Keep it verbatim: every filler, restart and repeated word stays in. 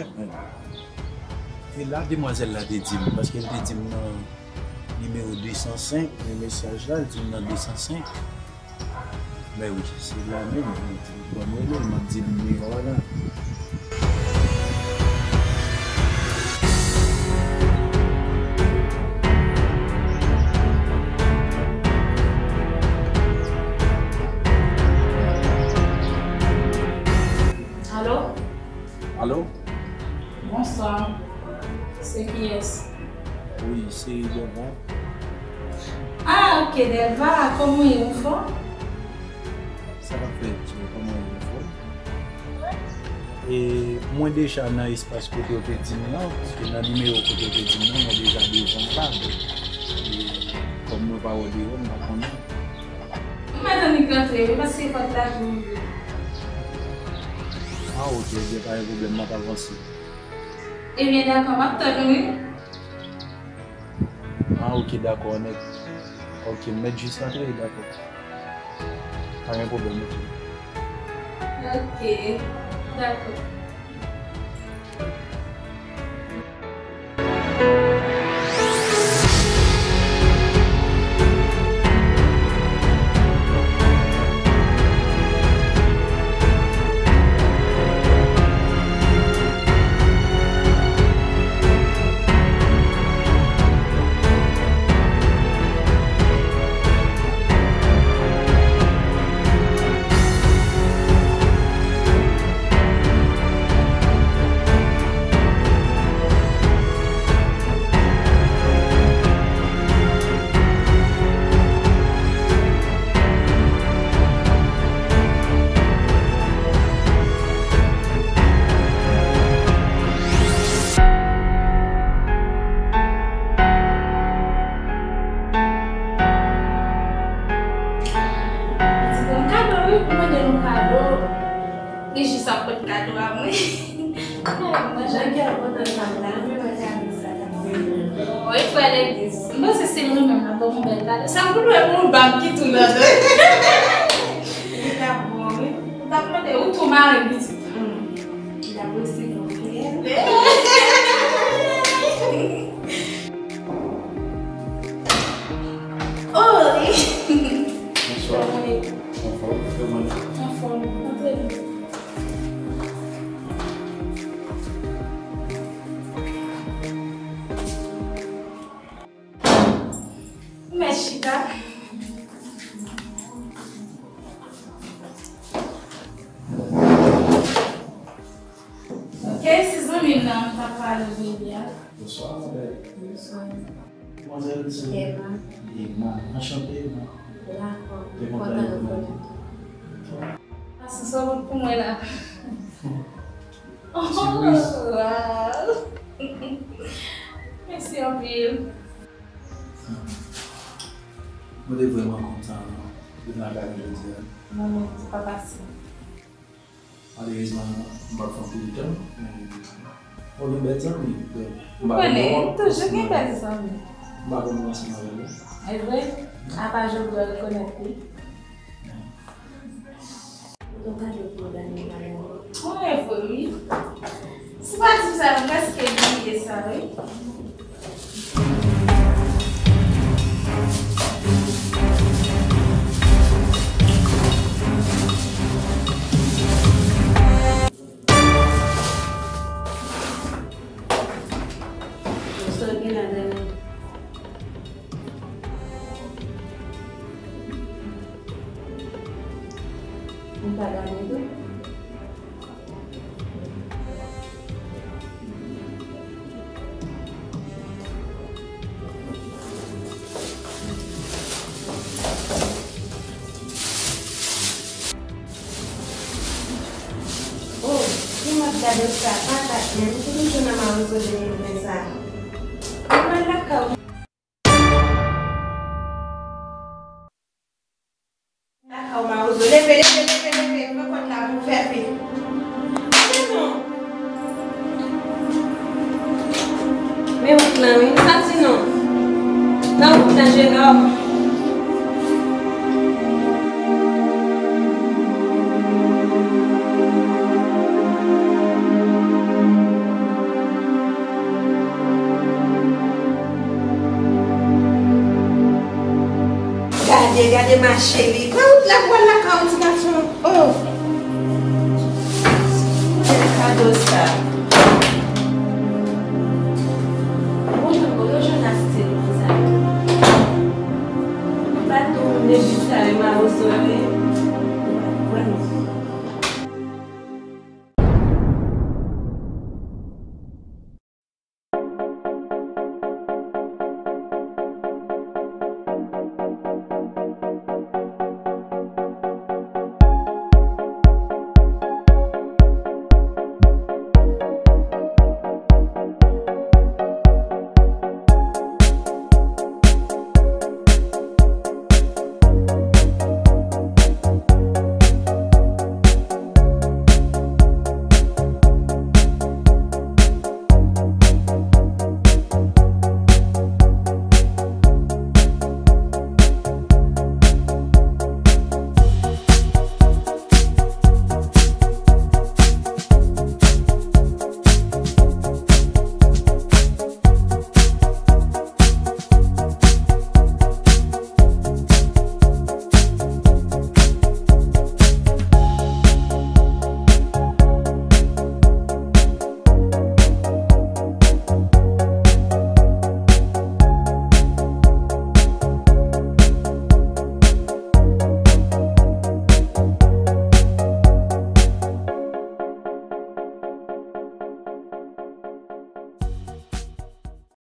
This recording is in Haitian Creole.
E la demwazèl la te di m, paske l te di m nan nimewo de san senk, men mesaj la, l di m nan de san senk. Men wi, se la menm, li di, ban m rele l, m ap di l nimewo a la. Alo? Alo? Bonswa. Se kiyès? Wi, se Delva. Ah, ok, Delva, kòman w ye, ou anfòm? Sa k ap fèt, kòman w ye, ou anfòm? E mwen deja nan espas kote w te di m nan, paske nan nimewo kote w te di m nan, mwen deja devan la, donk, e kòm mwen pa wè w deyò, m pa konnen. Mwen mèt annik rantre, wi, paske pòt la tou ouvri. Ah, ok, ebyen, pa gen pwoblèm, m ap avanse. Ebyen, dakò, m ap tann ou, wi. Ah, ok, dakò, nèt. Ok, m mèt jis rantre, dakò. Pa gen pwoblèm, ok. Ok, dakò. Li di ban m kado, wi, pou mande nou kado. Li jis ap pot kado a mwen. Mwen jan kè kontan sa la, mwen pa ka di sa. Wi, frè legliz. M panse se mwen menm la ban m yon bèl kado. Sa m pou dwe pou yon bag ki tou ladan. Li t ap bon, wi. Ou t ap mande ou tou mari pitit. Hmm. Li t ap resi yon frè. Oh, wi. Bonswa. Anfòm, kòman w ye? Anfòm, antre. Mèt chita. Ok, se zanmi m nan m t ap pale de li a. Bonswa, madam. Bonswa. Demwazèl, se Emma. Emma. Anchante, Emma. Dakò. Te kontan de konnen. Pase sou wout pou mwen la. Ti Ris. Waw. Mèsi anpil. Mwen te vrèman kontan vin lakay ou jodi a. Mwen menm, se pa fasil. Malerezman, m p ap fè anpil tan, men ou gen bèl zanmi. M konnen, toujou gen bèl zanmi. M pa konn ansanm avè w. E vre? Apa Job dwe rekonèt li. Ou gade pou w gade, gade. Mwen evre, wi. Si w pa di m sa, m prèske bliye sa, wi. Sa w gen ladan l? Ou pa dòmi tou? Oh, si m ap gade sa, patat menm, m toujou nan mawozo de mil ven sa. Mwen lakay ou. Lakay ou mawozo, leve, leve, leve, leve, pran kòd la pou fè fè. Gade non. Men wout lan wi, m santi non. Nan wout lan, jenòm. Ma chérie, pa wout la pou al lakay yon ti gason. Oh. Kado sa.